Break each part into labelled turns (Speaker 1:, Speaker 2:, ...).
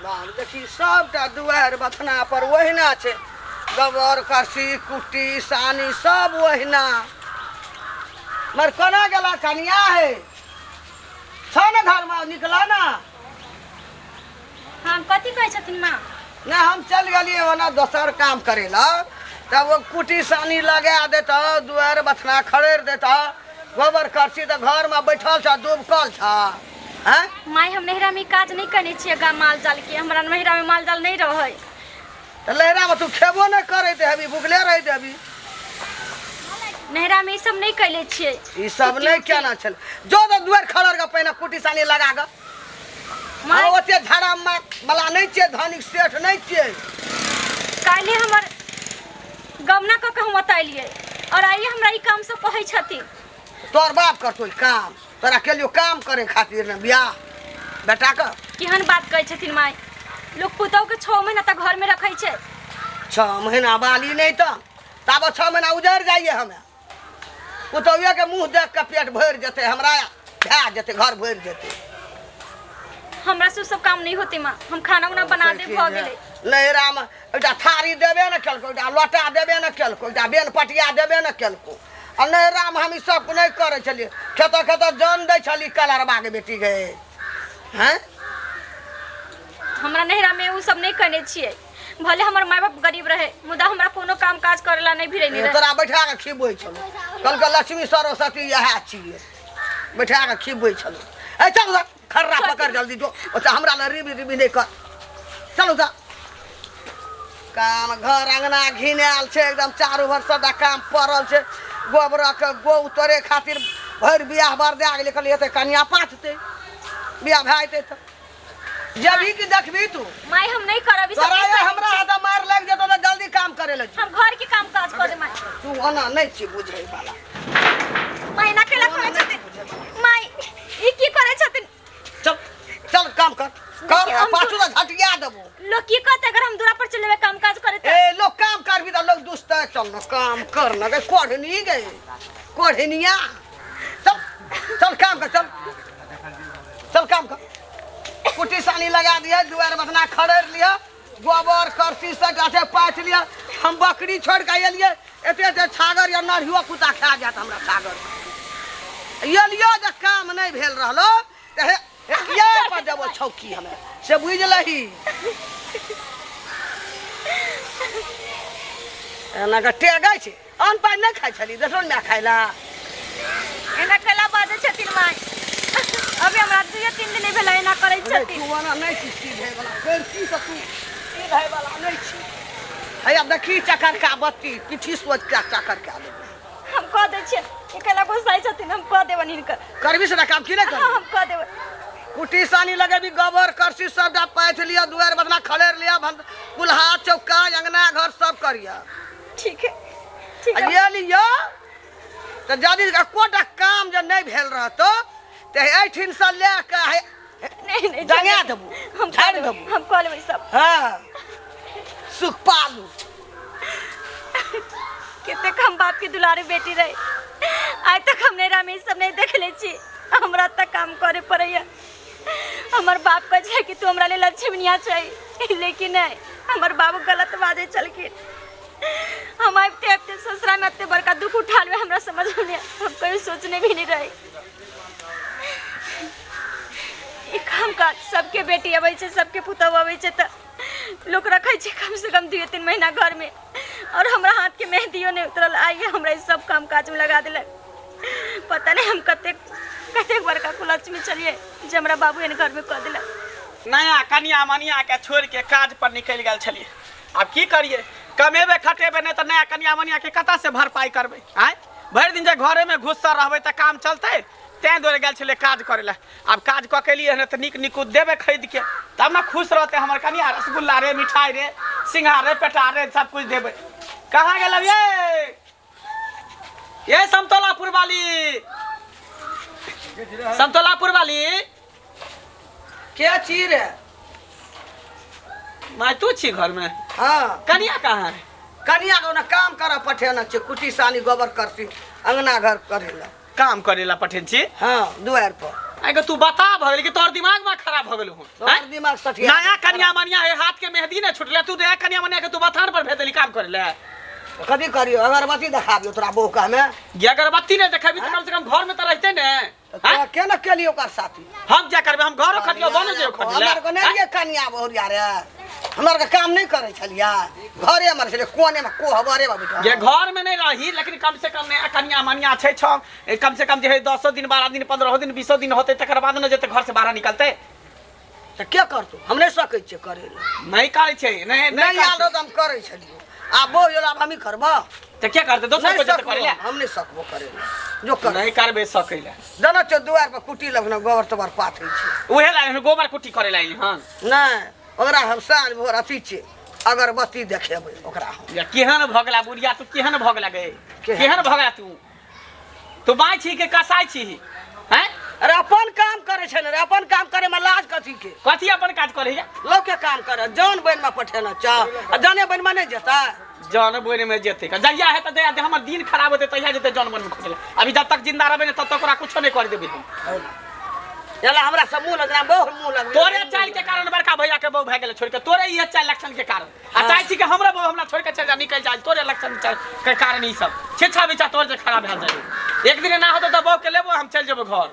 Speaker 1: बाप देखी सबटा दुआरि बथना पर ओहिना छै, गोबर करसी कुट्टी सानी सब ओहिना। मर कोना गेला कनिया है छौ ने घरमे, निकला ना।
Speaker 2: हम कथी कहै छथिन माँ?
Speaker 1: नहि, हम चलि गेलियै ओना दोसर काम करै लए, तब ओ कुटी सानी लगा देतह, दुआरि बथना खड़ेर देतह, गोबर करसी, तऽ घरमे बैठल छह, डुबकल छह, आँय?
Speaker 2: माय, हम नैहरामे ई काज नहि कयने छियै गा माल जालके। हमरा नैहरामे माल जाल नहि रहै।
Speaker 1: तऽ नैहरामे तू खेबो नहि करैत हेबी, भुखले रहैत हेबी।
Speaker 2: नैहरामे ई सब नहि कयले छियै।
Speaker 1: ई सब नहि केना छल? जो तऽ दुआरि खड़र कऽ पहिने कुटी सानी लगा कऽ।
Speaker 2: माय,
Speaker 1: हम ओते झाड़ा वाला नहि छियै, धनिक सेठ नहि छियै।
Speaker 2: काल्हि हमर गमना कऽ के हम ओतऽ एलियै और आइए हमरा ई काम सब कहै छथिन।
Speaker 1: तोहर बाप करतो ई काम? तोरा केलियो काम करे खातिर ने बियाह बेटा के।
Speaker 2: केहन बात कहै छथिन माय, लोक पुतहु के 6 महीना तक घर में रखै छै।
Speaker 1: 6 महीना बाली नहि तऽ ताबे 6 महीना उजड़ जाइए। हमे पुतहुए के मुँह देख के पेट भरि जेतै हमरा, भए जेतै, घर भरि जेतै।
Speaker 2: हमरा से सब काम नहीं होते माँ, हम खाना उना बना दे, भऽ गेलै।
Speaker 1: नैहरामे एकटा थारी देबे ने केलको, एकटा लोटा देबे ने केलको, एकटा बेन पटिया देबे ने केलको। आ नैहरामे हम ई सब नहि करै छलियै, खेत खेत जन दै छली कलरबाके बेटी गे। हैं?
Speaker 2: हमरा नैहरामे उ सब नहीं करने छियै। भले हमर माय बाप गरीब रहे, मुदा हमरा कोनो काम काज करेला नहीं भिड़े रहे।
Speaker 1: तोरा बैठा के खिबै छलो, कहलकै लक्ष्मी सरस्वती इएह छियै, बैठा के खिबै छलो। ए चल जा, खर्रा पकड़ जल्दी जो, ओतऽ हमरा लग रिबी रिबी नहि कर। चलू जा, काम घर अंगना घिनायल छै एकदम, चारू भर सबटा काम पड़ल छै। गोबरक गो तोरे खातिर भरि बियाह बरदा गेलै। कहलियै एते कनिया पाथतै, बियाह भए जेतै तऽ जबी कि देखबी तू।
Speaker 2: माय, हम नहीं करब ई सब।
Speaker 1: तोरा
Speaker 2: नहीं
Speaker 1: ये
Speaker 2: करै
Speaker 1: हमरा
Speaker 2: छी।
Speaker 1: हाथ मार लागि जेतौ तऽ जल्दी काम करे लग।
Speaker 2: हम घर के काम काज कर दे माय।
Speaker 1: तू ओना नहि छी बुझै वाला।
Speaker 2: माय, एना केला करै छथिन माय? ई की करै छथिन?
Speaker 1: चल चल, काम कर कर।
Speaker 2: देखियौ, हम
Speaker 1: पाछू तऽ झटिया देबो।
Speaker 2: लोग की कहते अगर हम दूरा पर चल जेबै काम काज करे तऽ?
Speaker 1: ए लोग काम करबी तऽ लोग दुसतै। चल न काम कर न गे कोढ़नी, गे कोढ़निया, चल चल काम कर, चल चल काम कर। कुटी सानी लगा दिया, दुआर बतना खड़ेर लिया, गोबर करसी से गाछे पाछ लिया। हम बकरी छोड़ के एलिए, एते एते छागर या नढ़ियो कुत्ता खा जात हमरा छागर। एलियो जे काम नहीं भेल रहलो तऽ हे ये पर देबो छौकी हमे, से बुझ लही। एना के टेगै छै, अन्न पानि नहि खाइ छली, दोसर माय खाइ ला।
Speaker 2: एना केला बाजै छथिन माय? अभी हमरा 2-3 दिन नहि भेलै, एना करै छथिन।
Speaker 1: तू ओना नहि छी सीधे वाला, फेर की से तू सीधे वाला नहि छी। हैया देखी चकर का बत्ती पिठी सोच के चकर का देबै।
Speaker 2: हम कह दै छियै, ई केला गुस्साइ छथिन, हम कह देबनि हिनकर।
Speaker 1: करबी से काम की नहि
Speaker 2: हाँ,
Speaker 1: करबी?
Speaker 2: हम कह देबै।
Speaker 1: कुटी सानी लगेबी, गोबर करसी सबटा पाथि लिअ, दुआरि बदना खड़ेर लिअ, कुल्हा चौका अंगना घर सब करिअ।
Speaker 2: ठीक है, ठीक
Speaker 1: आ
Speaker 2: है।
Speaker 1: ये लिअ तऽ यदि एकोटा काम जे नहि भेल रहतौ तऽ एहिठिनसँ लए कऽ
Speaker 2: नहीं नहीं,
Speaker 1: डंगा देबू,
Speaker 2: हम कह
Speaker 1: झाड़ि
Speaker 2: लेबै,
Speaker 1: देबू।
Speaker 2: हम कह लेबै सब।
Speaker 1: हँ, सुखपालू।
Speaker 2: कतेक हम बाप के दुलारे बेटी रहे, आइ तक हम नैहरा में ई सब नहीं देखले छी। हमरा तक काम करे पड़ैया। हमर बाप कहै छै कि तू हमरा लेल लक्ष्मीनिया छै, लेकिन नहीं, हमर बाबू गलत बाजै छलखिन। हम आबिते आबिते ससुरा में एते बड़का दुख उठा लेबै, हमरा समझ में नहीं, हम कहियो सोचने भी नहीं रही। ई काम काज सबके बेटी अबै छै, सबके पुतहु अबै छै तऽ लोक रखै छै कम से कम 2-3 महीना घर में, और हमरा हाथ के मेहदियो नहीं उतरल। आइए हमरा ई सब काम काज में लगा देलक। पता नहीं हम कतेक कतेक बड़का कुलक्ष्मी छलियै जे हमरा बाबू एहन घर में कऽ देलक।
Speaker 3: नया कनिया मनिया के छोड़ के काज पर निकलि गेल छलियै। आब की करियै, कमेबे खटेबे नहि तऽ नया कनिया मनिया के कतऽ से भरपाई करबै? आँय, भरि दिन जे घरे में घुसल रहबै तऽ काम चलतै? तैं दुआरे गेल छलियै काज करै लए। आब काज कऽ के एलियै हन तऽ नीक निकुत देबै खरीद के, तब ने खुश रहतै हमर कनिया। रसगुल्ला रे, मिठाई रे, सिंघार रे, पेटार रे, सब कुछ देबै। कहाँ गेल ये ये समतोलापुर वाली, समतोलापुर वाली?
Speaker 1: के छी रे?
Speaker 3: माय, तू छी घर में?
Speaker 1: हाँ।
Speaker 3: कनिया कहाँ है?
Speaker 1: कनिया के ओना काम करऽ पठेने छै, कुटी सानी गोबर करसी अंगना घर करे ला।
Speaker 3: काम करे ला पठेने छी?
Speaker 1: हाँ, दुआरि पर।
Speaker 3: आइ तू बता भऽ गेल कि तोहर दिमाग में खराब भऽ गेल हो
Speaker 1: तोहर दिमाग सठिया
Speaker 3: नया कन्या मनिया है हाथ के मेहंदी ने छुटले तू नया कन्या मनिया के तू बथान पर भेज देली काम करे ले
Speaker 1: कथी करियो अगरबत्ती देखाबियो तोरा बहू के हमे
Speaker 3: ये अगरबत्ती ने देखेबी तो कम से कम घर में तो रहते ने
Speaker 1: तऽ तोरा के ने केली ओकर साथी
Speaker 3: हम क्या करबे हम घरो खटियो बने जेबो खटिले
Speaker 1: हमर के नहि रहियै कनिया बहुरिया रे हमर के काम नहि करै छलियै घरे हमर छलै कोने मे कोहबरे मे बैठल
Speaker 3: ये घर में नहीं रही लेकिन कम से कम नया कन्या मनिया छै छ कम से कम जे है 10 दिन 12 दिन 15 दिन 20 दिन होते तकर बाद ने जेते घर से बाहर निकलते
Speaker 1: तऽ के करतौ हम नहि सकै छियै करै लए
Speaker 3: नहीं करै छै नहीं
Speaker 1: नहि
Speaker 3: नहीं
Speaker 1: आयल रहौ तऽ हम करै छलियै आब बहु गेल आब हमही करबऽ
Speaker 3: तऽ के करते दोसर
Speaker 1: नहि
Speaker 3: कोइ जेतै
Speaker 1: सकबो
Speaker 3: करै लए
Speaker 1: हम नहि सकबो करै लए जो कर
Speaker 3: नहीं करबे सकै लए
Speaker 1: जानै छियै दुआरि पर कुटी लगने गोबर तोबर पाथै छै
Speaker 3: उहे लाइन गोबर कुट्टी करे लाइन हन
Speaker 1: नहि ओकरा हम साँझ भोर अथी छियै अगरबत्ती देखेबै ओकरा हम
Speaker 3: या केहन भऽ गेला बुढ़िया तू केहन भऽ गेला गे
Speaker 1: केहन?
Speaker 3: केहन भऽ गेला तू तू बाई छी के कसाई छी हैं
Speaker 1: अरे अपन काम करे छै ने रे अपन काम करे में लाज कथी के
Speaker 3: कथी अपन काज करे है
Speaker 1: लोग के काम करे जौन बन में पठेना चाह आ जने बन में नहीं जेता
Speaker 3: जन बन में जेते का जहिया है त जहिया हमर दिन खराब होते तहिया जेते जन बन में खोजले अभी जब तक जिंदा रहबे ने तब तक ओकरा कुछो नहीं कर देबे हम
Speaker 1: एला हमरा सब मुंह लगना बहुत मुंह लग
Speaker 3: तोरे चाल के कारण बड़का भैया के बहू भए गेलै छोड़ के तोरे इहे चाल लक्षण के कारण आ चाहै छी कि हमरा बहू हमरा छोड़ के चल जा निकल जा तोरे लक्षण चाल के कारण ई सब छेछा बिछा तोर जे खराब भए जाए एक दिन ना होतो तऽ बहू के लेबो हम चल जेबो घर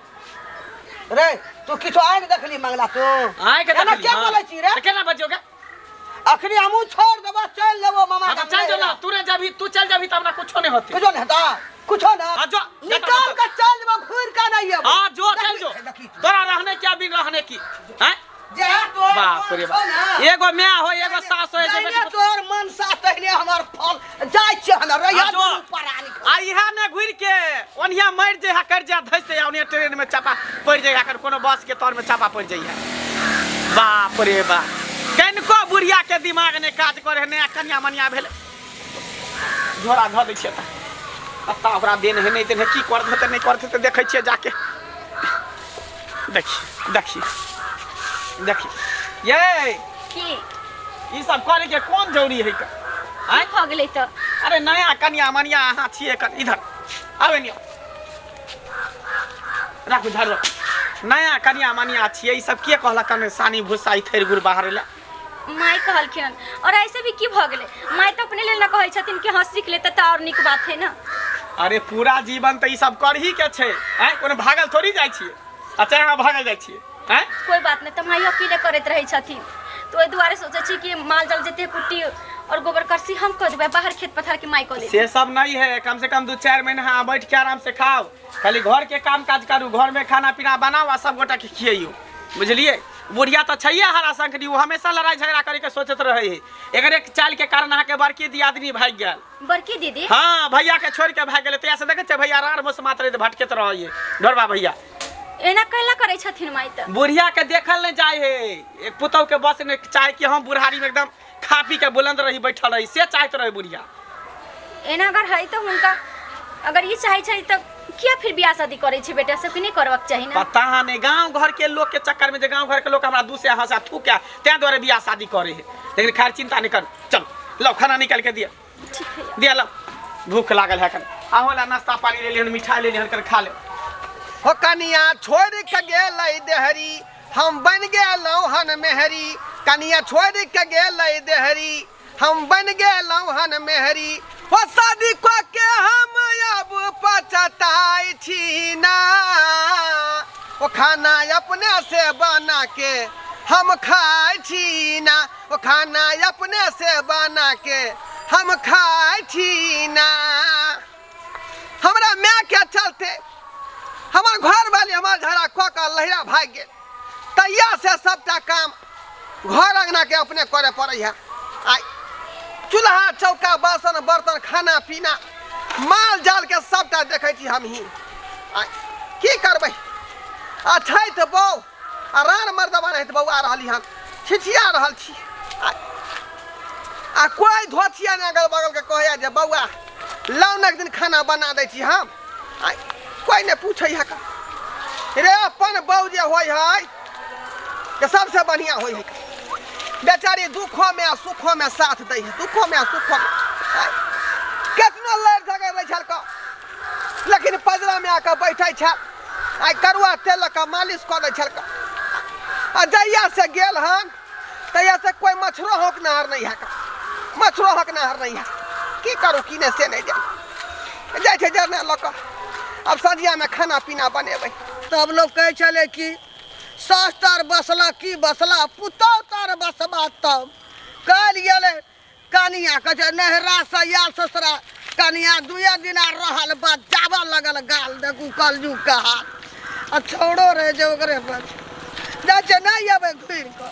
Speaker 1: रे तू किछो आँखि देखली मंगला तू
Speaker 3: आय के
Speaker 1: एना
Speaker 3: देखली
Speaker 1: क्या बोलै छी रे
Speaker 3: तऽ केना बजियो गे
Speaker 1: अखनी हमहूँ छोड़ देबो चल लेबो मामा
Speaker 3: हाँ, तो चल जो ना तू रे जाबी तू चल जाबी त हमरा कुछो नहीं होते
Speaker 1: कुछो नहीं होता कुछो ना
Speaker 3: हाँ, जो
Speaker 1: निकाल के चल जेबो घूर के नहीं अबो
Speaker 3: हाँ जो चल जो
Speaker 1: देखी तू।
Speaker 3: तोरा रहने क्या बिन रहने की हैं
Speaker 1: जे तोर
Speaker 3: बाप रे
Speaker 1: मन छौ ना,
Speaker 3: बाप एगो माय हो एगो सास हो एगो
Speaker 1: जहिने
Speaker 3: बेटी
Speaker 1: तोहर मन सा तहिने हमर फल जाइ छियै हमरा रहिया
Speaker 3: हाँ, जो।
Speaker 1: दुनू परानी
Speaker 3: आ इहा ने घुर के ओनिया मर जे हा कर जा धस जा ओनिया ट्रेन में चापा पड़ जाए कर कोनो बस के तर में चापा पड़ जाइए बाप रे बाप कनिको बुढ़िया के दिमाग ने काज करे नया कन्या मनिया भेल झोरा धऽ दै छियै तऽ पत्ता ओकरा देन है नहि देन है की कर देतै नहि कर देतै देखै छियै जाके देखी देखी देखी ये
Speaker 2: की
Speaker 3: ई सब करे के कोन जरूरी है का आँय
Speaker 2: भऽ गेलै तऽ
Speaker 3: अरे नया कन्या मनिया अहाँ छियै कन इधर आबे नियो राखू झाड़ू नया कन्या मनिया छियै ई सब के कहलक कने सानी भूसा ई थैर गुड़ बाहर ले
Speaker 2: माय कहलखिन हन। और ऐसे भी की भऽ गेलै माय तऽ अपने लेल ना कहै छथिन कि हाँ सीख लेते तऽ और नीक बात है ना
Speaker 3: अरे पूरा जीवन तऽ ई सब करही के छै आँय कोनो भागल थोड़ी जाइ छियै अच्छा अहाँ भागल जाइ छियै आँय
Speaker 2: कोई बात नहीं तऽ माइयो अकेले करैत रहै छथिन तऽ ओहि दुआरे सोचै छी कि माल जाल जते कुट्टी और गोबर करसी हम कऽ देबै बाहर खेत पथार के माय कऽ लेतै
Speaker 3: से सब नहीं है कम से कम 2-4 महीना अहाँ बैठ के आराम से खाओ खाली घर के काम काज करू घर में खाना पीना बनाओ आ सब गोटा के खियैयो बुझलिए बुढ़िया तऽ छैहे हरा शंखनी ओ हमेशा लड़ाई झगड़ा करे के सोचैत रहे है एकर एक चाल के कारण अहाँके बड़की दियादनी भागि गेल
Speaker 2: बड़की दीदी
Speaker 3: हाँ भैया के छोड़ के भागि गेलै तहिया से देखै छियै भैया राड़ मोस मात्र भटकैत रहै ढोरबा भैया
Speaker 2: एना कैला करै छथिन माय तऽ
Speaker 3: बुढ़िया के देखल नहीं जाय है एक पुतहु के बस नहीं चाहे कि हम बुढ़ारी में एकदम खा पी के बुलंद रही बैठल रही से चाहत रहे बुढ़िया
Speaker 2: एना अगर है तऽ हुनका अगर ई चाहै छै तऽ किया फिर बियाह शादी करै छै बेटा सबके नहि करबाक चाही ने
Speaker 3: पता नहीं गांव घर के लोग के चक्कर में जे गांव घर के लोग हमरा दू से हंसा थूक तें दुआरे बियाह शादी करे है लेकिन खैर चिंता नहीं कर चल लो खाना निकाल के दिया
Speaker 2: ठीक है
Speaker 3: दिया लो भूख लागल है कन आहो ला नाश्ता पानी ले लिहन मिठाई ले लिहन कर खा ले
Speaker 4: हो कनिया छोड़ के गेलै देहरी हम बन गेलहुँ हन मेहरी कनिया छोड़ के गेलै देहरी हम बन गेलहुँ हन मेहरी हो शादी कऽ के हम अब पछताइ छी ना ओ खाना अपने से बना के हम खाइ छी ना ओ खाना अपने से बना के हम खाइ छी ना हमरा माय के चलते हमर घर वाली हमर झगड़ा कऽ कऽ लहिरा भागि गेल तहिया से सबटा काम घर अंगना के अपने करे पड़ै है आ चूल्हा चौका बासन बर्तन खाना पीना माल जाल के सबटा देखै छी हमही आ की करबै आ छथि बौ आ रान मर्दबा रहैत बौआ रहली हन छिछिया रहल छी आ आ कोइ धोथिया नहि अगल बगलके कहैया जे बौआ लाउ ने एक दिन खाना बना दै छी हम आ कोइ नहि पूछै है का रे अपन बौ जे होइ है के सबसे बढ़िया होइ है बेचारी दुखोमे आ सुखोमे साथ दै है दुखोमे आ सुखोमे केतनो लड़ि झगड़ि लै छल कऽ लेकिन पजरामे आके बैठै छल आइ करुआ तेल लऽ कऽ मालिश कऽ दै छलकै आ जहिया से गेल हन तहिया से कोई मच्छरो हौकनाहर नहीं है, मच्छरो हौकनाहर नहीं है। की करू की नहि से नहि जानि। जाइ छै जरना लऽ कऽ, आब सँझियामे खाना पीना बनेबै।
Speaker 1: तब लोग कहै छलै कि सास तर बसला की बसला, पुतहु तर बसबा तब। काल्हि गेलै कनिया कहै छै नैहरासँ आयल ससुरा, कनिया दुए दिना रहल बाद जाबऽ लगल गाल देखू कलयुग के हाल। आ छौड़ो रहै छै ओकरे पर जाइ छै, नहि अबै घुरि कऽ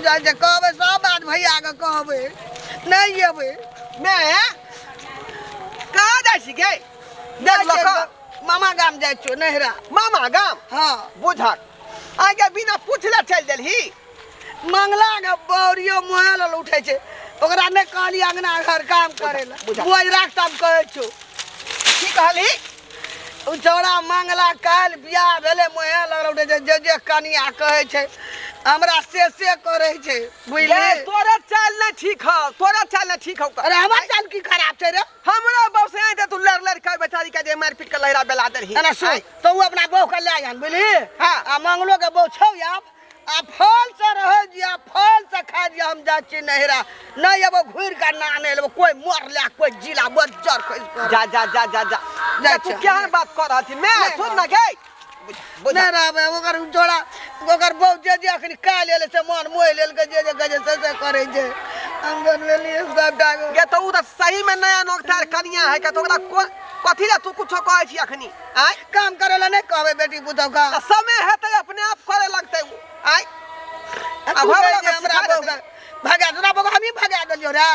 Speaker 1: जाइ छै। कहबै सब बात भैयाके कहबै, नहि अबै।
Speaker 4: मैं कहाँ जाइ छी गे? देख लऽ कऽ
Speaker 1: मामा गाम जाइ छियौ नैहरा।
Speaker 4: मामा गाम?
Speaker 1: हँ।
Speaker 4: बुझक आगे बिना पूछले चलि देलही।
Speaker 1: मंगला के बौरियो मुँहे लल उठै छै, ओकरा नहि कहली अंगना घर काम करे ला।
Speaker 4: बुझा।
Speaker 1: बोझ राख तब कहै छौ।
Speaker 4: की कहली?
Speaker 1: ओ चौड़ा मंगला काल्हि बियाह भेलै, मुँहे लगल उठै छै, जे जे कनिया कहै छै हमरा से से करै छै, बुझली?
Speaker 4: गे, तोरा चाल नहि ठीक हौ, तोरा चाल नहि ठीक हौ।
Speaker 1: अरे हमर चाल की खराब छै रे?
Speaker 4: हमरा बहू से आइ तू लड़ लड़ के बेचारी के जे मारि पीट के लहरा बेला देलही।
Speaker 1: एना सुन, तो उ अपना बहू के लए आन, बुझली?
Speaker 4: हाँ।
Speaker 1: आ मंगलो के बहू छौ आब, आ फल से रहै जिया, फल से खा जिया। हम जाइ छी नैहरा, नहि एबो घुरि कऽ ना नहि लेबो, कोइ मर ले कोइ जिला बज्जर खसि पड़ल।
Speaker 4: जा जा जा जा जा
Speaker 1: जाइ
Speaker 4: तू
Speaker 1: छी।
Speaker 4: केहन बात कऽ रहल छी? मैं
Speaker 1: नहि
Speaker 4: सुन ना गे, बुझ।
Speaker 1: नहि रहबै। ओकर जोड़ा ओकर बहू जे जे अखनी काल्हि एलै से मन मोहि लेलकै, जे जे कहै छै से से करै छै। हम बनबेलियै सबटा के।
Speaker 4: गे तऽ उ तऽ सही में नया नोकतार कनिया है के, तऽ ओकरा कथी लए तू कुछो कहै छी अखनी? आँय,
Speaker 1: काम करै लए नहि कहबै बेटी पुतहु के?
Speaker 4: तऽ समय हेतै अपने आप करे लगतै उ। आँय,
Speaker 1: आ तू
Speaker 4: अब
Speaker 1: कहै
Speaker 4: हमरा
Speaker 1: छै हमरा
Speaker 4: सिखा
Speaker 1: बहू
Speaker 4: देतै।
Speaker 1: के भगा तोरा बहू के हमही भगा देलियौ रे।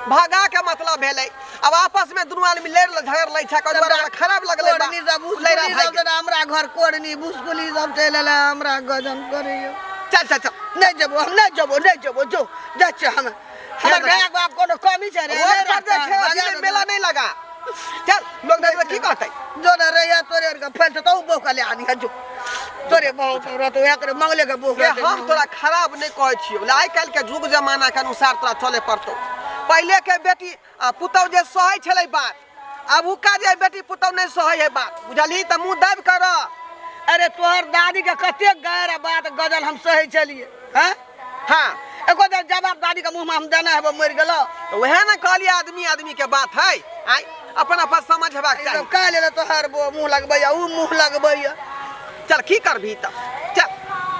Speaker 4: भगा के मतलब भेलै अब आपस में दुनू आदमी लड़ झगड़ लै छै, ओहि दुआरे हमरा खराब लगलै बा।
Speaker 1: कोड़नी सब
Speaker 4: लैरा
Speaker 1: भुसकुली
Speaker 4: भागि
Speaker 1: सब
Speaker 4: गेल।
Speaker 1: जेना हमरा घर कोड़नी भुसकुली सब चलि एलै, हमरा गजन करैया।
Speaker 4: चल चल चल।
Speaker 1: नहि जेबो हम, नहि जेबो, नहि जेबो, जो जाइ छियै हम। हमर
Speaker 4: देखी।
Speaker 1: भाय बाप कोनो कमी छै रे?
Speaker 4: रोड
Speaker 1: नहि
Speaker 4: पर
Speaker 1: रखतै,
Speaker 4: जे छै,
Speaker 1: भगा
Speaker 4: अथी
Speaker 1: देतै।
Speaker 4: मेला नहीं लगा, चल लोग देखबै की कहतै।
Speaker 1: जो न रहिया तोरे आरके फैल छै, तहु बहू के ले आनी है, जो तोरे बहू के रहतौ, उएह करे मंगले के बहू
Speaker 4: गे,
Speaker 1: रहतै।
Speaker 4: हम तोरा खराब नहीं कहै छियौ, आइ काल्हि के युग जमाना के अनुसार तोरा चले पड़तौ। पहिले के बेटी आ पुतहु जे सहै छलै बात, आब उका जे बेटी पुतहु नहीं सहै है बात, बुझलही? तऽ मुँह दाबि कर।
Speaker 1: अरे तोहर दादी के कतेक गैर बात गजल हम सहै छलियै। हैं?
Speaker 4: हाँ।
Speaker 1: एको देर जवाब दादी के मुँह में हम देना हेबो, मरि गेलो।
Speaker 4: तऽ वएह ने कहलियै, आदमी आदमी के बात है, आइ अपन अपन समझ हेबाक चाही।
Speaker 1: काल्हि एलै तोहर बो मुँह लगबैया, उ मुँह लगबैया।
Speaker 4: चल की करबही तऽ चल।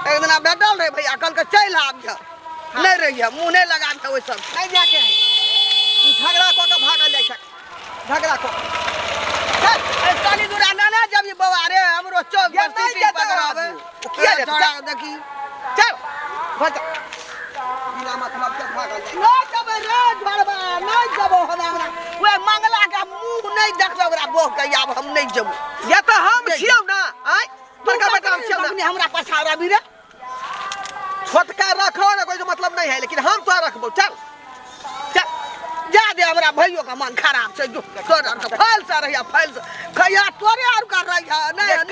Speaker 1: एक दिना भेटल रहे भैया, कहलकै चलि आबिह, नहि रहिह, मुँह नहि लगाबिह ओहि सब।
Speaker 4: नहीं जाके है, तू झगड़ा कऽ के भागल जाइ छै, झगड़ा कऽ चल।
Speaker 1: ए, तनी दूरा ना ना जबी बौआ रे, हमरो चौक
Speaker 4: ये
Speaker 1: पर
Speaker 4: नहीं
Speaker 1: सीटी
Speaker 4: जेतै
Speaker 1: पकड़ाबे।
Speaker 4: आदमी। ओ किया जेतै?
Speaker 1: छोड़ा देखी।
Speaker 4: चल भाग जा, बिना मतलब के भागल जाइ।
Speaker 1: नहि जेबै रे झोड़बा, नहि जेबो हम। हमरा ओए मंगला के मुँह नहि देखबै, ओकरा बौह के आब हम नहि जेबो।
Speaker 4: ये तऽ हम छियौ ना, आँय बड़का बेटा हम छियौ ना।
Speaker 1: अपने हमरा पछाड़ अभी रे।
Speaker 4: छोटका रखो ना, कोई मतलब नहीं है, लेकिन हम तोरा रखबो। चल चल
Speaker 1: जा दे, हमरा भैयो के मन खराब छै। जो तोर आर के फैल से रहिया, फैल से खैया, तोरे आर का रहिया। नहीं नहीं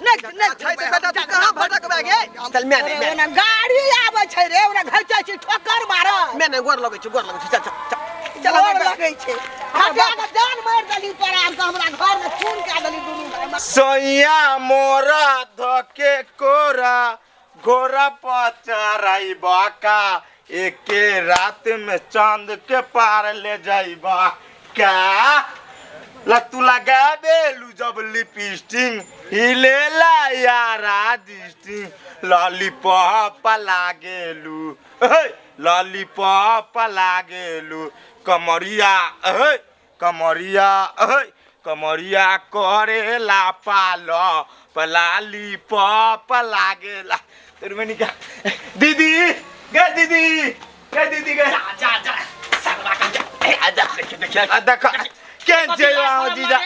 Speaker 1: नहीं नहीं।
Speaker 4: छै तऽ बेटा, तू कहाँ भटकबे गे? चल मैं नहीं, मैं
Speaker 1: ओना गाड़ी आबै छै रे, ओना घचै छै, ठोकर मार।
Speaker 4: मैं नहीं, गोर लगै छी, गोर लगै छी। चल चल चल चल।
Speaker 1: गोर
Speaker 4: हमर
Speaker 1: लगै छै, हटा के जान मारि देली तोरा आर के, हमरा घर में खून कए देली दुनू भाई।
Speaker 5: सैया मोरा धके कोरा घोड़ा पर चढ़ाइबा का, एके रात में चांद के पार ले जाइबा का। लतू लगा देलू जब लिपस्टिक, हिलेला यारा डिस्टिंग, लॉलीपॉप लागेलू, हे लॉलीपॉप लागेलू, कमरिया हे कमरिया हे कमरिया करेला पाल पलाली पप लागेला। तोर मनिका दीदी गे, दीदी गे, दीदी गे।
Speaker 3: जा जा जा सरवा का जा, ए, आजा देखिए देखिए।
Speaker 5: आ देख केन छै आओ जीजा।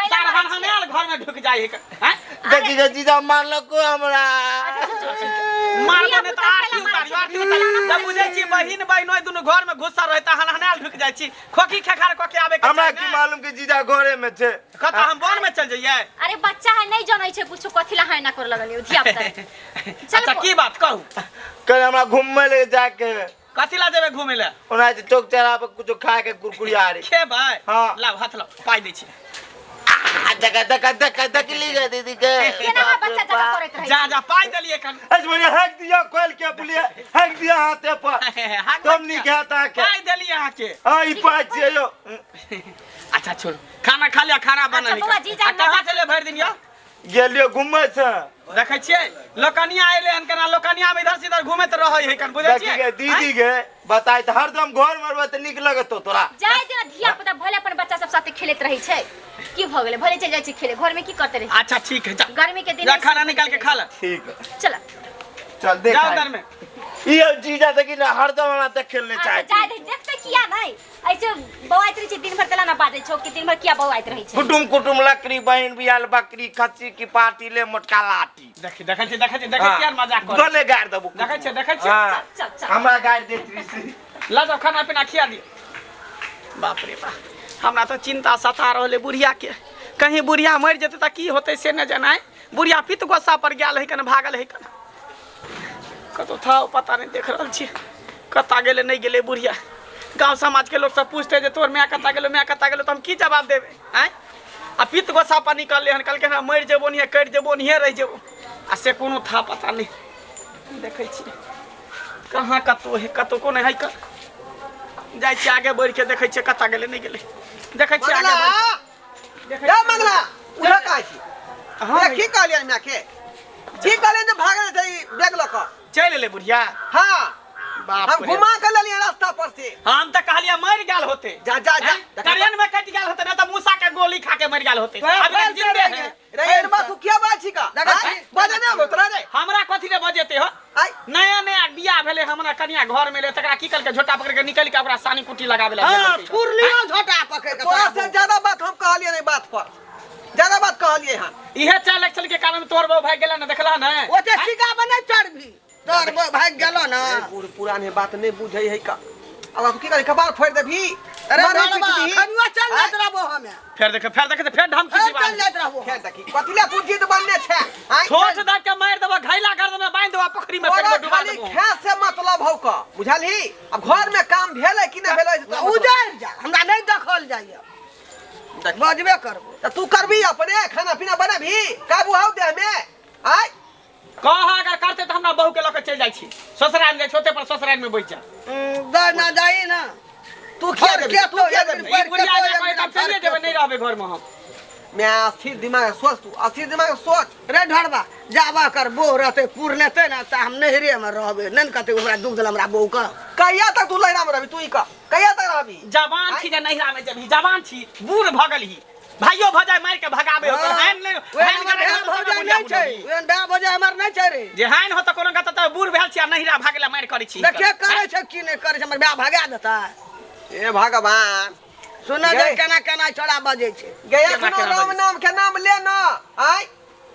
Speaker 3: सार हन हन घर में ढुक जाई है, हैं?
Speaker 5: देखी गे जीजा, मारलको हमरा।
Speaker 3: मारबो नहि तऽ आरती उतारियो, आरती उतारियो। जब बुझै छी बहिन बहिनोइ दुनू घर में घुसल रहै तऽ हन हनायल ढुक जाइ छी, खोखी खेखार कऽ के आबे के
Speaker 5: हमरा
Speaker 3: चाही
Speaker 5: की
Speaker 3: ने।
Speaker 5: मालूम कि जीजा घरे में छै।
Speaker 3: कतऽ हम वन में चल जइयै?
Speaker 2: अरे बच्चा है, नहीं जानै छै कुछो, कथी ला है ना कर लगलियो धिया पुता। चल
Speaker 3: अच्छा की बात कहू?
Speaker 5: कल हमरा घूमे ले जाके।
Speaker 3: कथी ला जेबै घूमे ले?
Speaker 5: ओना जे चौक चौराहा पर कुछो खाए के कुरकुरिया रे।
Speaker 3: खेबै?
Speaker 5: हाँ।
Speaker 3: लाउ हाथ लाउ, पाइ दै छी।
Speaker 5: आ देखा देखा देखा देखली गे दीदी के।
Speaker 2: केना अहाँ बच्चा जकाँ करैत रहै
Speaker 3: जा
Speaker 2: छी?
Speaker 3: जा, पाइ देलियै कन।
Speaker 5: आज बढ़िया हैक दिया कोयल के बुलिए हैक दिया हाथे पर।
Speaker 3: हाथ
Speaker 5: तुम नहीं कहता के।
Speaker 3: पाइ देलियै अहाँके।
Speaker 5: हां ई पाइ छियै यो।
Speaker 3: अच्छा छोड़ू, खाना खा लिअ, खाना बनल
Speaker 2: अच्छा,
Speaker 3: है।
Speaker 2: बौआ, जीजा
Speaker 3: आ कहाँ छलै भरि दिन यौ?
Speaker 5: गेलियो घूमै छै।
Speaker 3: देखै छियै लोकनिया एलै हन, केना लोकनिया में इधर से इधर घूमैत रहै है कन, बुझै
Speaker 5: देखी
Speaker 3: छियै?
Speaker 5: गे दीदी गे बताय तऽ हरदम घर में रहबै तऽ नीक लगतौ तोरा।
Speaker 2: जाय दियौ ने, धिया पुता भले अपन बच्चा सब साथे खेलैत रहै छै, की भऽ गेलै? भले चलि जाइ छै खेले, घर में की करते रहै?
Speaker 3: अच्छा ठीक है, जा।
Speaker 2: गर्मी के दिन
Speaker 3: जा, खाना निकाल के खा ले।
Speaker 5: ठीक है।
Speaker 2: चल
Speaker 5: चल देख।
Speaker 3: जाओ घर में।
Speaker 5: ई जीजा देखी ना हरदम हमरा देखे ले
Speaker 2: अच्छा
Speaker 5: चाहे।
Speaker 2: जाय दे, देखते किया नहि ऐसे बौआइत रहै छै दिन भर, तेला ना बाजै छौ कि दिन भर किया बौआइत रहै छै?
Speaker 5: कुटुम कुटुम लकड़ी बहन बियाल बकरी खस्सी की पार्टी ले मोटका लाठी।
Speaker 3: देखी देखै छी देखै छी देखै छियै मजाक कर।
Speaker 5: गले गाड़ देबो।
Speaker 3: देखै छियै देखै छियै।
Speaker 5: हाँ।
Speaker 2: चल, चल।
Speaker 5: हमरा गाड़ देत ऋषि।
Speaker 3: ल जाओ खाना पीना खिया दियौ। बाप रे बाप, हमरा तऽ चिंता सता रहल है बुढ़िया के, कहीं बुढ़िया मरि जेतै तऽ की होतै से नहि जनाय। बुढ़िया पित गोस्सा पर गेल है कन, भागल है कन, कतौ था पता नहीं, देख रहल छी कतऽ गेलै नहि गेलै बुढ़िया। गाँव समाज के लोग सब पूछते जे तोर माय कतऽ गेलो, माय कतऽ गेलो, तऽ हम की जवाब देबै? आँय, आ पित गोस्सा पर निकललै हन, कहलकै हन मरि जेबो नहीं, कटि जेबो नहीं, रहि जेबो, आ से कोनो था पता नहीं। देखै छियै कहाँ कतौ है, कतौ कोनो है, कर जाइ छियै आगे बढ़ि के देखै छियै कतऽ गेलै नहि गेलै, देखै छियै आगे
Speaker 4: मंगला
Speaker 3: बढ़ि के। देखै
Speaker 4: ए मंगला, उठा कहाँ छी?
Speaker 3: हाँ।
Speaker 4: ए, की कहलियै माय के? की कहलियै जे भागल छै ई बैग लऽ कऽ?
Speaker 3: चलि एलै बुढ़िया।
Speaker 4: हाँ।
Speaker 3: बाप
Speaker 4: हम
Speaker 3: रे।
Speaker 4: घुमा के लेलियै रास्ता पर से।
Speaker 3: हम तऽ कहलियै मरि गेल होते।
Speaker 4: जा जा जा।
Speaker 3: हैं? ट्रेन में कटि गेल होते, नहीं तऽ मूसा के गोली खा के मरि गेल होते।
Speaker 1: तोरा
Speaker 3: अभी तक
Speaker 1: फैल
Speaker 3: जिंदे
Speaker 1: से
Speaker 3: है।
Speaker 4: रे एरबा तू किया बाज छी का?
Speaker 1: देखै
Speaker 4: आँय?
Speaker 1: छी।
Speaker 4: बजे नहि आबो तोरा रे।
Speaker 3: हमरा कथी रे बजेते हो?
Speaker 4: आँय?
Speaker 3: नया नया बियाह भेलै, हमरा कनिया घर में ले, तकरा की कलकै, झोटा पकड़ के निकलि के ओकरा सानी कुट्टी लगाबे लए
Speaker 1: हाँ
Speaker 3: गेल।
Speaker 1: थुरलियो झोटा पकड़ के।
Speaker 4: तोरा से ज्यादा बात हम कहलियै नहीं बात पर, ज्यादा बात कहलियै हन।
Speaker 3: इहे चाल एक्शन के कारण तोर बहू भागि गेलै ने, देखला ने?
Speaker 1: ओते सिका पर नहीं चढ़बी, तोर बहू भागि गेलो ना।
Speaker 4: ए, बूढ़ पुरान है बात नहीं बुझै है का। अब तू की करी, कपार फोड़ि देबही?
Speaker 1: अरे
Speaker 4: मारी
Speaker 1: बड़वा,
Speaker 4: पीट दीही?
Speaker 1: खनुआ चल
Speaker 4: आँय?
Speaker 1: जाइत रहबो हमे।
Speaker 3: फेर देख, फेर देख, फेर धमकी
Speaker 1: फेर
Speaker 3: दिवा।
Speaker 1: चल जाइत रहबो।
Speaker 4: फेर देखी कथी ले तू जिद बनने छै? आँय?
Speaker 3: ठोस दऽ के मारि देबो, घैला कर देबो, बान्हि देबो पोखरी में, फेंक
Speaker 4: तोरा
Speaker 3: देबो, डुबा
Speaker 4: खाली
Speaker 3: देबो।
Speaker 4: खाए से मतलब हौ का, बुझलही? अब घर में काम भेलै कि नहि भेलै से तोरा मतलब।
Speaker 1: उजड़ जा, हमरा नहीं देखल जाइए, बजबे करबो।
Speaker 4: तऽ तू करबी अपने खाना पीना बनेबही, काबू हौ देह में? आँय?
Speaker 3: कह अगर करते तऽ हमरा बहू के लऽ के चलि जाइ छी ससुराल में, जाइ छी ओते पर ससुराल में बैठ जा।
Speaker 1: दे ना जाई ना।
Speaker 4: तू किया
Speaker 1: फर
Speaker 4: देबही?
Speaker 1: के
Speaker 4: तू
Speaker 1: तो
Speaker 4: किया
Speaker 1: एक दिन
Speaker 4: देबही?
Speaker 3: ई
Speaker 1: पर
Speaker 3: बुढ़िया
Speaker 1: के
Speaker 3: जे
Speaker 1: तो
Speaker 3: कहै
Speaker 1: एक
Speaker 3: तऽ हम
Speaker 1: दिन
Speaker 3: चलिए
Speaker 1: फर
Speaker 3: जेबै,
Speaker 1: के
Speaker 3: नहि रहबै घर में हम।
Speaker 4: मैं अस्थिर दिमाग सोच, तू अस्थिर दिमाग सोच।
Speaker 1: रे ढड़बा, जाबा कर बोह रहते पुर लेते ना, तऽ हम नैहरे में रहबै, नहि ने कहते हमरा दुख देल हमरा बहू के।
Speaker 4: कहिया तक तू लहरा में रहबी? तू ई कह कहिया तक रहबी?
Speaker 3: जवान छी जे नैहरा में जेबही? जवान छी, बूढ़ भऽ गेलही, भाइयो भऽ जाय मारि के भगाबे ओकर।
Speaker 1: हाँ।
Speaker 3: हैन नहि
Speaker 1: ओहन
Speaker 3: हैन
Speaker 1: हमर
Speaker 3: के
Speaker 1: भाय भौजाइ नहि छै, ओहन भाय भौजाइ हमर नहि छै रे।
Speaker 3: जे हैन हो तऽ कोनो गत तऽ बूढ़ भेल छी आ नैहरा भागला मारि करै छी।
Speaker 1: देखिए करै छै की नहि करै छै, हमर भाय भगा देतै।
Speaker 4: ए भगवान,
Speaker 1: सुन जे
Speaker 4: गै।
Speaker 1: केना केना छोड़ा बजै छै।
Speaker 4: गे
Speaker 3: केना
Speaker 4: एखनो
Speaker 3: केना
Speaker 4: राम
Speaker 3: बजै?
Speaker 4: नाम के नाम ले ना। आँय,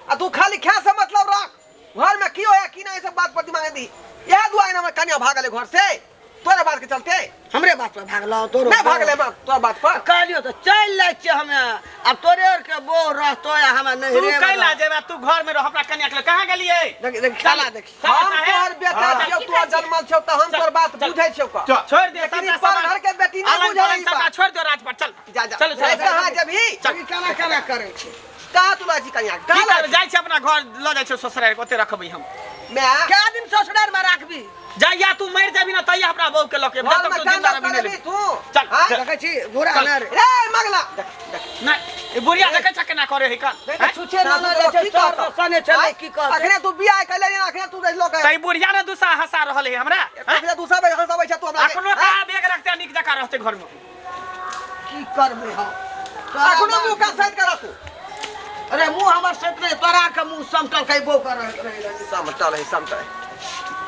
Speaker 4: आ तू खाली खाए से मतलब रख, घर में की होया की नहीं सब बात पर दिमाग दी। इएह दुआरे हमर कनिया भागले घर से तोरे बात के चलते।
Speaker 1: हमरे बात पर भागलो तोरो?
Speaker 4: नहीं भागले मां तोरा बात पर।
Speaker 1: कहलियो तऽ चलि लै छियै हमे, आब तोरे आर के बोह रहतो या हमे
Speaker 3: तू
Speaker 1: नैहरे में
Speaker 3: कैला
Speaker 1: रहब।
Speaker 3: जेबे, तू घर में रह। अपना कन्या के लऽ कहाँ गेलियै?
Speaker 1: देखी देखी खाना देखी।
Speaker 3: चल,
Speaker 4: हम
Speaker 3: साहेब।
Speaker 4: तोहर बेटा
Speaker 5: हाँ।
Speaker 4: छियौ, तोहर जन्मल छियौ, तऽ हम तोहर बात
Speaker 3: चल।
Speaker 4: बुझै छियौ का।
Speaker 5: चल।
Speaker 3: छोड़ दे
Speaker 4: लेकिन
Speaker 3: सबटा
Speaker 4: ई पर
Speaker 3: सामान।
Speaker 4: घर के बेटी नहीं
Speaker 3: अलग
Speaker 4: बुझै
Speaker 3: पलंग
Speaker 4: ई
Speaker 3: सबटा
Speaker 4: बात।
Speaker 3: छोड़ दो राज पर, चल
Speaker 4: जा जा।
Speaker 3: चल
Speaker 4: ए,
Speaker 3: चल।
Speaker 4: कहाँ जेबही?
Speaker 1: देखी केना केना करै छै।
Speaker 4: कहाँ तू रहै छी कनिया?
Speaker 3: की
Speaker 4: कहाँ
Speaker 3: करबै, जाइ छी अपना घर लऽ जाइ छी ससुराल के, ओते रखबै हम।
Speaker 4: मैं
Speaker 1: कए दिन ससुराल में राखबी?
Speaker 3: जहिया तू मरि जेबही ना तहिया अपना बहू के लऽ के
Speaker 4: घर
Speaker 3: जब तक
Speaker 4: में
Speaker 3: तू
Speaker 4: काम
Speaker 3: जिंदा रहबी नहि
Speaker 4: करबी
Speaker 3: लेबही।
Speaker 4: तू?
Speaker 3: चल,
Speaker 4: आँय?
Speaker 3: चल।
Speaker 1: देखै छी घोड़ा
Speaker 3: चल।
Speaker 1: ना रे।
Speaker 4: रे मगला देख देख।
Speaker 3: नहि, ई बुढ़िया देखै छ केना करे है कन?
Speaker 1: नहीं तऽ छुछे ना ना जाइ छै,
Speaker 4: की
Speaker 1: चोर
Speaker 4: कहतौ?
Speaker 1: सने छलै की कहतै?
Speaker 4: अखने तू बियाह कैले ने, अखने तू रहिलो के।
Speaker 3: तै बुढ़िया ने दूसा हंसा रहल है हमरा, हैं?
Speaker 4: अखने दूसरा बेर हंसाबै छै तू हमरा के।
Speaker 3: अखनो कहाँ बेग रखते नीक जकाँ रहते घर में।
Speaker 1: की करबै हम?
Speaker 4: अखनो मुंह कान साइड कर तू।
Speaker 1: अरे मुंह हमर सैत नहि, तोरा के मुंह समटल कइबो कर रहे।
Speaker 4: समटल है, समटल है।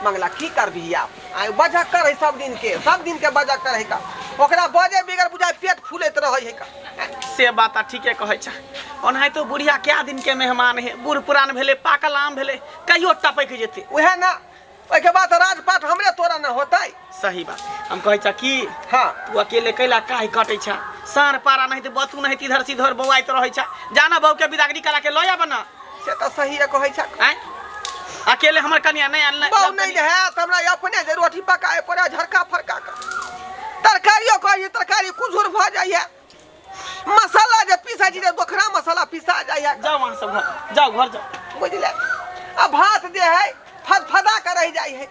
Speaker 4: मंगला की करबही आब? आइ बजक कर है सब दिन के, सब दिन के बजक कर है का। ओकरा बजे बिगर बुझाय पेट फूलैत रहै है का।
Speaker 3: से बात ठीके कहै छ। ओनाहितो बुढ़िया क्या दिन के मेहमान है, बूढ़ पुरान भेलै, पाकल आम भेलै, कहियो टपक जेतै।
Speaker 4: उएह ना, ओहिके बाद राजपाट हमरे तोरा न होतै।
Speaker 3: सही बात हम कहै छ की।
Speaker 4: हाँ।
Speaker 3: तू अकेले कैला काहे कटै छ? साँढ़ पारा नहीं तऽ बतू नहीं, इधर से इधर बौआइत रहै छ। जाना बहू के बिदागरी करा के लऽ आब ना।
Speaker 4: से तऽ सही कहै छ।
Speaker 3: आँय? अकेले हमर कनिया नहीं आनल।
Speaker 4: बहु नहीं रहे तऽ हमरा अपने जे रोटी पकाए पड़े, झरका फरका कऽ तरकारियो कहै, तरकारी कुझुर भऽ जाइए, मसाला जे पीसै छी, दोखरा मसाला पीसा जाइए।
Speaker 3: जाओ वहाँ सब घर जाओ, घर जाओ।
Speaker 4: बुझले? आ भात जे है फदफदा के रहि जाइ है,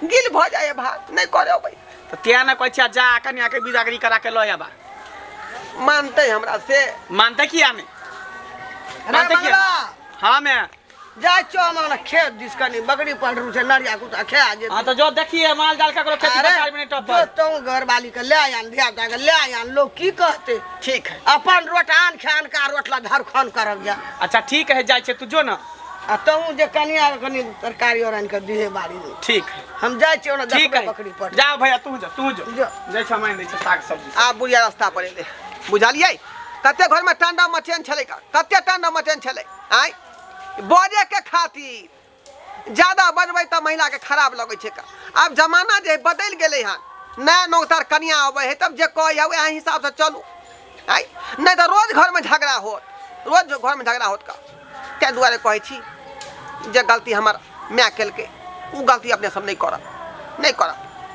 Speaker 4: गिल भऽ जाइ है भात, नहि करे अबै।
Speaker 3: तऽ तें ने कहै छियै, जा कनिया के बिदागरी करा के लऽ आबा।
Speaker 4: मानतै हमरा से?
Speaker 3: मानते किया नहि?
Speaker 1: रे।
Speaker 3: मानते किया?
Speaker 1: मंगला।
Speaker 3: हाँ मैं
Speaker 1: जाइ छौ हम खेत दिस, कनी बकरी पड़रू छै, नरिया कुत्ता खा जेतै।
Speaker 3: हाँ, तो जो देखिए माल जाल ककरो खेती
Speaker 1: अरे,
Speaker 3: पथार में नहीं
Speaker 1: जो
Speaker 3: टपल।
Speaker 1: तों घरवाली के ले आन, धिया पुता के ले आन, लोग की कहते?
Speaker 4: ठीक है।
Speaker 1: अपन रोट आन खान का रोटला धरखन करब जा।
Speaker 3: अच्छा ठीक है, जाइ छै, तू जो ना।
Speaker 1: आ तहूँ जे कनिया के कनी तरकारी और आनि के दिहे बाड़ी में।
Speaker 3: ठीक है।
Speaker 1: हम जाइ छियै ओना।
Speaker 3: ठीक
Speaker 1: देखबै
Speaker 3: है।
Speaker 1: बकरी पर।
Speaker 3: जाओ भैया, तू जो, तू जो।
Speaker 1: जो।
Speaker 3: जाइ छै, हम आनि दै छै साग सब्जी।
Speaker 4: आब बुढ़िया रास्ता पर एलै, बुझलियै? कते घरमे टांडा मचेन छलै का, कते टांडा मचेन छलै। आँय, बजैके खातिर ज्यादा बजबै तऽ महिलाके खराब लगै छै का। आब जमाना जे बदलि गेलै हन, नया नौतार कनिया अबै है तब जे कहै है वएह हिसाबसँ चलू। आँय, नहि तऽ रोज घरमे झगड़ा होत, रोज घरमे झगड़ा होत का। ताहि दुआरे कहै छी जे गलती हमर माय केलकै, ओ गलती अपने सब नहि करब, नहि करब।